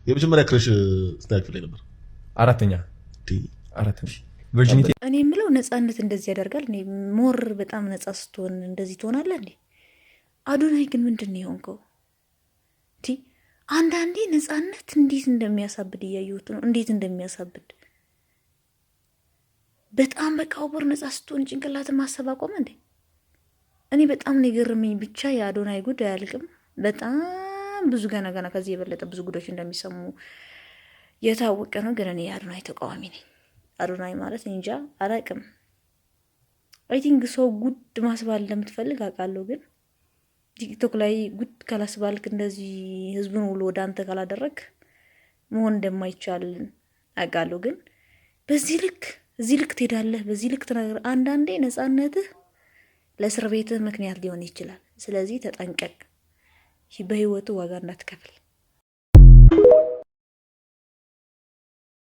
የመጀመሪያ crush ስንተኛ ክፍል ላይ ነበር? አራተኛ፣ አራተኛ virginity። እኔ የምለው ነፃነት እንደዚህ ያደርጋል? እኔ more በጣም ነፃ ስትሆን እንደዚህ ትሆናለህ እንዴ? አዶናይ ግን ምንድን ነው የሆንከው? አንዳንዴ ነፃነት እንዴት እንደሚያሳብድ እያየሁት ነው። እንዴት እንደሚያሳብድ በጣም በቃ over ነፃ ስትሆን ጭንቅላት ማሰብ አቆመ እንዴ? እኔ በጣም ነው የገረመኝ። ብቻ የአዶናይ ጉድ አያልቅም። በጣም ብዙ ገና ገና ከዚህ የበለጠ ብዙ ጉዶች እንደሚሰሙ የታወቀ ነው። ግን እኔ የአዶናይ ተቃዋሚ ነኝ። አዶናይ ማለት እንጃ አላቅም። I think ሰው ጉድ ማስባል እንደምትፈልግ አውቃለሁ። ግን ቲክቶክ ላይ ጉድ ካላስባልክ፣ እንደዚህ ህዝቡን ሁሉ ወደ አንተ ካላደረግ መሆን እንደማይቻል አውቃለሁ። ግን በዚህ ልክ፣ እዚህ ልክ ትሄዳለህ፣ በዚህ ልክ ትነግር። አንዳንዴ ነፃነትህ ለእስር ቤትህ ምክንያት ሊሆን ይችላል። ስለዚህ ተጠንቀቅ፣ በህይወቱ ዋጋ እንዳትከፍል።